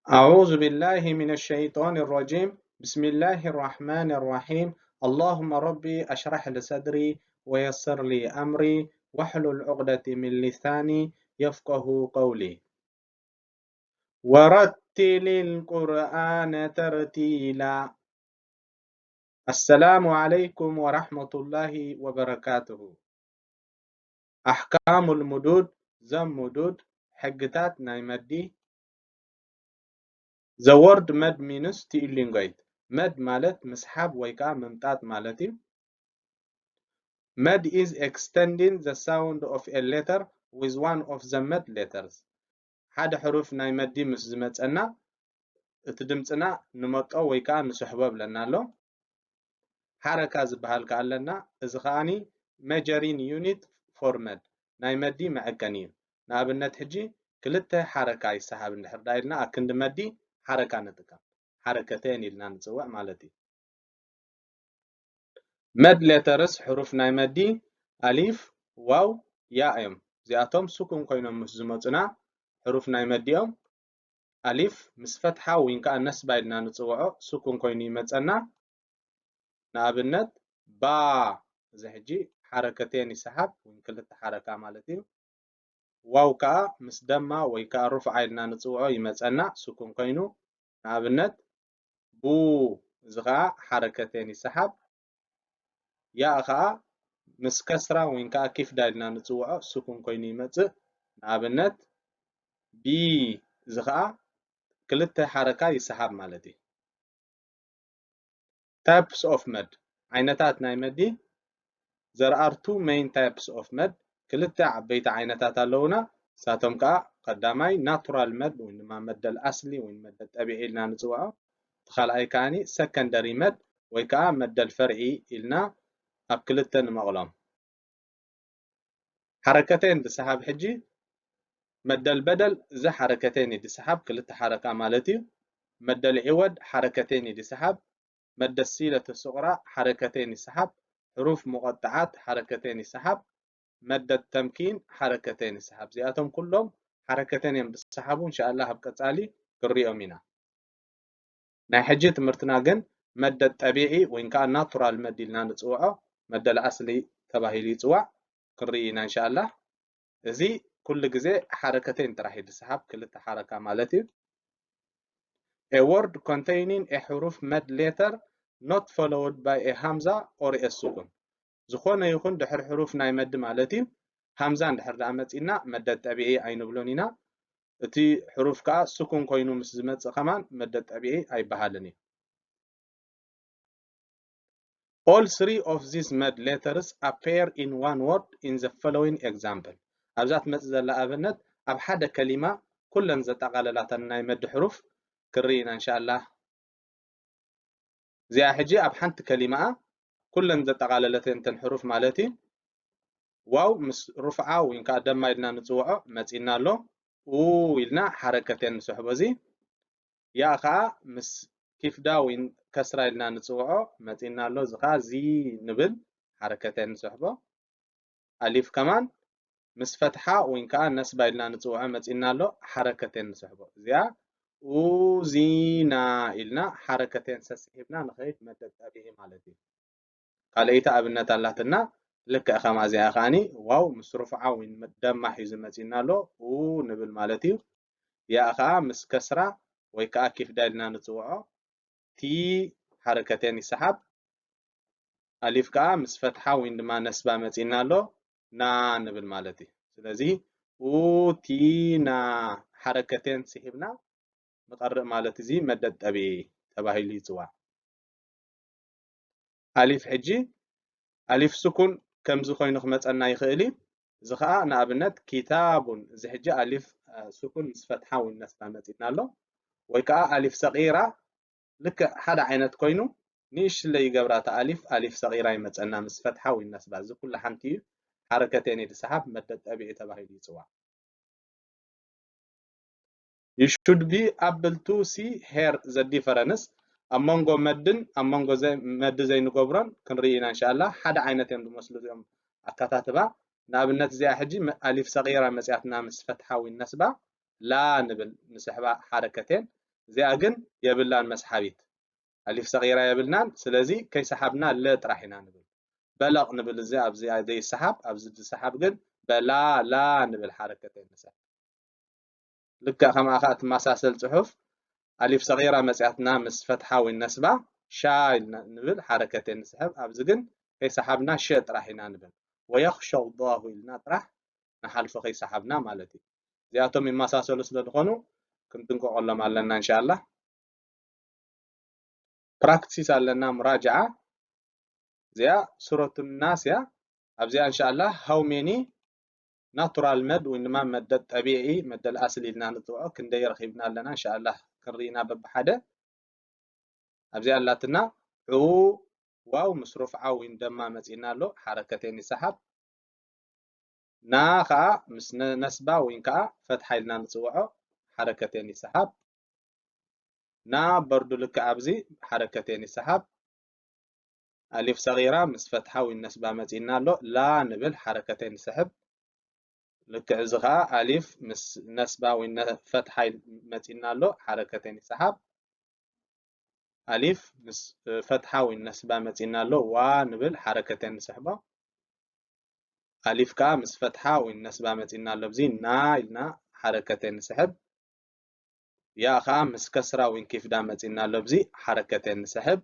أعوذ بالله من الشيطان الرجيم. بسم الله الرحمن الرحيم. اللهم ربي اشرح لي صدري ويسر لي أمري واحلل عقدة من لساني يفقه قولي. ورتل القرآن ترتيلا. السلام عليكم ورحمة الله وبركاته. أحكام المدود، ዘም ሙዱድ፣ ሕግታት ናይ መዲ። The word መድ means to elongate። መድ ማለት ምስሓብ ወይ ከዓ ምምጣጥ ማለት እዩ። መድ is extending the sound of a letter with one of the መድ letters። ሓደ ሕሩፍ ናይ መዲ ምስ ዝመፀና እቲ ድምፅና ንመጦ ወይ ከዓ ንስሕቦ ብለና ኣሎ። ሓረካ ዝበሃል ከኣ ኣለና። እዚ ከኣኒ measuring unit for መድ፣ ናይ መዲ መዐቀኒ እዩ። ንኣብነት ሕጂ ክልተ ሓረካ ይሰሃብ እንድሕር ዳ ኢልና ኣብ ክንዲ መዲ ሓረካ ንጥቀም። ሓረከተን ኢልና ንፅውዕ ማለት እዩ። መድ letters፣ ሕሩፍ ናይ መዲ፣ ኣሊፍ፣ ዋው፣ ያ እዮም። እዚኣቶም ስኩን ኮይኖም ምስ ዝመፁና ሕሩፍ ናይ መዲ እዮም። ኣሊፍ ምስ ፈትሓ ወይ ከዓ ነስባ ኢልና ንፅውዖ ስኩን ኮይኑ ይመፀና። ንኣብነት ባ፣ እዚ ሕጂ ሓረከተን ይሰሓብ ወይ ክልተ ሓረካ ማለት እዩ። ዋው ከዓ ምስ ደማ ወይ ከዓ ሩፍዓ ኢልና ንፅውዖ ይመፀና ስኩን ኮይኑ። ንኣብነት ቡ፣ እዚ ከዓ ሓረከተን ይሰሓብ። ያእ ከዓ ምስ ከስራ ወይ ከዓ ኪፍዳ ኢልና ንፅውዖ ስኩን ኮይኑ ይመፅእ። ንኣብነት ቢ፣ እዚ ከዓ ክልተ ሓረካ ይሰሓብ ማለት እዩ። Types of መድ፣ ዓይነታት ናይ መዲ። There are two main types of መድ፣ ክልተ ዓበይቲ ዓይነታት ኣለውና። ንሳቶም ከዓ ቀዳማይ ናቱራል መድ ወይ ድማ መደል ኣስሊ ወይ መደል ጠቢዒ ኢልና ንፅውዖ። እቲ ካልኣይ ከዓኒ ሰከንደሪ መድ ወይ ከዓ መደል ፈርዒ ኢልና ኣብ ክልተ ንመቕሎም። ሓረከተን ድሰሓብ ሕጂ መደል በደል እዚ ሓረከተን እዩ ድሰሓብ ክልተ ሓረካ ማለት እዩ። መደል ዒወድ ሓረከተን እዩ ድሰሓብ። መደል ሲለተ ሱቕራ ሓረከተን ይሰሓብ። ሕሩፍ ሙቐጠዓት ሓረከተን ይሰሓብ። መደድ ተምኪን ሓረከተን ይሰሓብ። እዚኣቶም ኩሎም ሓረከተን እዮም ዝሰሓቡ። እንሻኣላህ ኣብ ቀጻሊ ክንሪኦም ኢና። ናይ ሕጂ ትምህርትና ግን መደድ ጠቢዒ ወይ ከዓ ናቱራል መድ ኢልና ንፅውዖ፣ መደል ኣስሊ ተባሂሉ ይፅዋዕ፣ ክንርኢ ኢና እንሻኣላህ። እዚ ኩሉ ግዜ ሓረከተን ጥራሕ እዩ ዝሰሓብ፣ ክልተ ሓረካ ማለት እዩ። A word containing a ሕሩፍ መድ letter not followed by a ሃምዛ or a ስኩን። ዝኾነ ይኹን ድሕሪ ሕሩፍ ናይ መዲ ማለት እዩ፣ ሃምዛ እንድሕር ደኣ መጺና መደድ ጠቢዒ ኣይንብሎን ኢና። እቲ ሕሩፍ ከኣ ስኩን ኮይኑ ምስ ዝመጽእ ከማን መደድ ጠቢዒ ኣይበሃልን እዩ። All three of these መድ letters appear in one word in the following example። ኣብዛ ትመጽእ ዘላ ኣብነት ኣብ ሓደ ከሊማ ኩለን ዘጠቓለላተን ናይ መዲ ሕሩፍ ክርኢ ኢና እንሻኣላህ። እዚኣ ሕጂ ኣብ ሓንቲ ከሊማኣ ኩለን ዘጠቓለለተን እተን ሕሩፍ ማለት እዩ። ዋው ምስ ሩፍዓ ወይ ከዓ ደማ ኢልና ንፅውዖ መፂና ኣሎ። ኡ ኢልና ሓረከተን ንስሕቦ። እዚ ያእ ከዓ ምስ ኪፍዳ ወይ ከስራ ኢልና ንፅውዖ መፂና ኣሎ። እዚ ከዓ ዚ ንብል ሓረከተን ንስሕቦ። ኣሊፍ ከማን ምስ ፈትሓ ወይ ከዓ ነስባ ኢልና ንፅውዖ መፂና ኣሎ። ሓረከተን ንስሕቦ። እዚኣ ኡዚና ኢልና ሓረከተን ሰስሒብና ንኸይድ መደድ ጠቢዒ ማለት እዩ። ካልኣይቲ ኣብነት ኣላትና። ልክዕ ከምኣ እዚኣ ከዓኒ ዋው ምስ ሩፍዓ ወይ ደማ ሒዙ መፂና ኣሎ። ኡ ንብል ማለት እዩ። ያእ ከዓ ምስ ከስራ ወይ ከዓ ኪፍዳ ኢልና ንፅውዖ። ቲ ሓረከተን ይሰሓብ። ኣሊፍ ከዓ ምስ ፈትሓ ወይ ድማ ነስባ መፂና ኣሎ። ና ንብል ማለት እዩ። ስለዚ ኡቲና ሓረከተን ስሒብና ንቐርእ ማለት እዚ መደድ ጠቢዒ ተባሂሉ ይፅዋዕ። ኣሊፍ ሕጂ ኣሊፍ ስኩን ከምዚ ኮይኑ ክመፀና ይኽእል እዩ። እዚ ከዓ ንኣብነት ኪታቡን፣ እዚ ሕጂ ኣሊፍ፣ እ፣ ስኩን ምስ ፈትሓ ወይ ነስባ መፂና ኣሎ። ወይ ከዓ ኣሊፍ ሰቂራ ልክዕ ሓደ ዓይነት ኮይኑ ንእሽትለይ ይገብራ እታ ኣሊፍ፣ ኣሊፍ ሰቂራ ይመፀና ምስ ፈትሓ ወይ ነስባ። እዚ ኩሉ ሓንቲ እዩ። ሓረከተን እዩ ዝሰሓብ፣ መደድ ጠቢዒ ተባሂሉ ይፅዋዕ። You should be able to see here the difference ኣብ መንጎ መድን ኣብ መንጎ ዘ-፣ መዲ ዘይንገብሮን ክንርኢ ኢና እንሻላ። ሓደ ዓይነት እዮም ዝመስሉ እዚኦም ኣካታትባ። ንኣብነት እዚኣ ሕጂ መ-፣ ኣሊፍ ሰቂራ መፅያትና ምስ ፈትሓ ወይ ነስባ ላ ንብል ንስሕባ ሓረከቴን። እዚኣ ግን የብላን መስሓቢት። ኣሊፍ ሰጊራ የብልናን። ስለዚ ከይሰሓብና ለ ጥራሕ ኢና ንብል። በለቕ ንብል። እዚ ኣብዚ ዘይሰሓብ፣ ኣብዚ ዝሰሓብ ግን በላ፣ ላ ንብል፣ ሓረከት የንስሕብ። ልክዕ ከምኣ ከኣ ትመሳሰል ጽሑፍ ኣሊፍ ሰጊራ መጽያትና ምስ ፈትሓ ወይ ነስባ ሻ ኢልና ንብል፣ ሓረከት የንስሕብ። ኣብዚ ግን ከይሰሓብና ሸ ጥራሕ ኢና ንብል። ወየኽሸው ዳሁ ኢልና ጥራሕ ንሓልፎ ከይሰሓብና ማለት እዩ። እዚኣቶም ይመሳሰሉ ስለ ዝኾኑ ክንጥንቀቐሎም ኣለና እንሻላ። ፕራክቲስ ኣለና፣ ሙራጅዓ። እዚኣ ሱረቱ ናስ እያ። ኣብዚኣ እንሻላ ሃው ሜኒ ናቱራል መድ ወይ ድማ መደል ጠቢዒ፣ መደል ኣስሊ ኢልና ንፅውዖ ክንደይ ረኺብና ኣለና እንሻላ ክንርኢና በብሓደ። ኣብዚኣ ኣላትና ዑ ዋው ምስ ሩፍዓ ወይ ደማ መፂእና ኣሎ፣ ሓረከተን ይሰሓብ። ና ከኣ ምስ ነ-፣ ነስባ ወይ ከኣ ፈትሓ ኢልና ንፅውዖ፣ ሓረከተን ይሰሓብ። ና በርዱ ልክዕ ኣብዚ ሓረከተን ይሰሓብ። ኣሊፍ ሰጊራ ምስ ፈትሓ ወይ ነስባ መፂእና ኣሎ፣ ላ ንብል፣ ሓረከተን ይሰሕብ። ልክዕ እዚ ከኣ ኣሊፍ ምስ ነስባ ወይ ነ-፣ ፈትሓ ኢል-፣ መፂእና ኣሎ፣ ሓረከተን ይሰሓብ። ኣሊፍ ምስ፣ እ፣ ፈትሓ ወይ ነስባ መፂእና ኣሎ፣ ዋ ንብል፣ ሓረከተን ንስሕቦ። ኣሊፍ ከኣ ምስ ፈትሓ ወይ ነስባ መፂእና ኣሎ፣ ኣብዚ ና ኢልና ሓረከተን ንስሕብ። ያ ከኣ ምስ ከስራ ወይ ኪፍዳ መፂእና ኣሎ፣ ኣብዚ ሓረከተን ንስሕብ።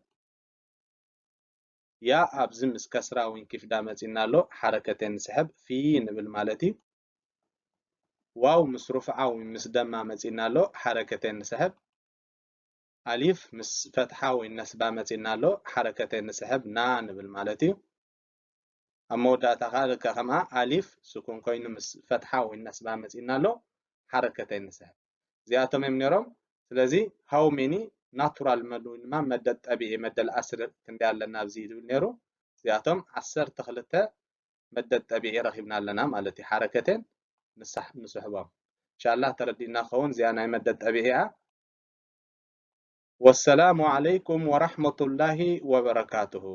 ያ ኣብዚ ምስ ከስራ ወይ ኪፍዳ መፂእና ኣሎ፣ ሓረከተን ንስሕብ፣ ፊ ንብል ማለት እዩ። ዋው ምስ ሩፍዓ ወይ ምስ ደማ መፂእና ኣሎ፣ ሓረከተን ንስሕብ። ኣሊፍ ምስ ፈትሓ ወይ ነስባ መፂእና ኣሎ፣ ሓረከተን ንስሕብ፣ ና ንብል ማለት እዩ። ኣብ መወዳእታ ከኣ ልክዕ ከምኣ ኣሊፍ ስኩን ኮይኑ ምስ ፈትሓ ወይ ነስባ መፂእና ኣሎ፣ ሓረከተን ንስሕብ። እዚኣቶም እዮም ነይሮም። ስለዚ ሃው ሜኒ ናቱራል መድ ወይ ድማ መደል ጠቢዒ፣ መደል ኣስሊ ክንደይ ኣለና ኣብዚ ዝብል ነይሩ። እዚኣቶም ዓሰርተ ክልተ መደል ጠቢዒ ረኺብና ኣለና ማለት እዩ። ሓረከተን ንሳሕ-፣ ንስሕቦም። እንሻላ ተረዲእና ክኸውን፣ እዚኣ ናይ መደል ጠቢዒ እያ። ወሰላሙ ዓለይኩም ወራሕመቱላሂ ወበረካቱሁ።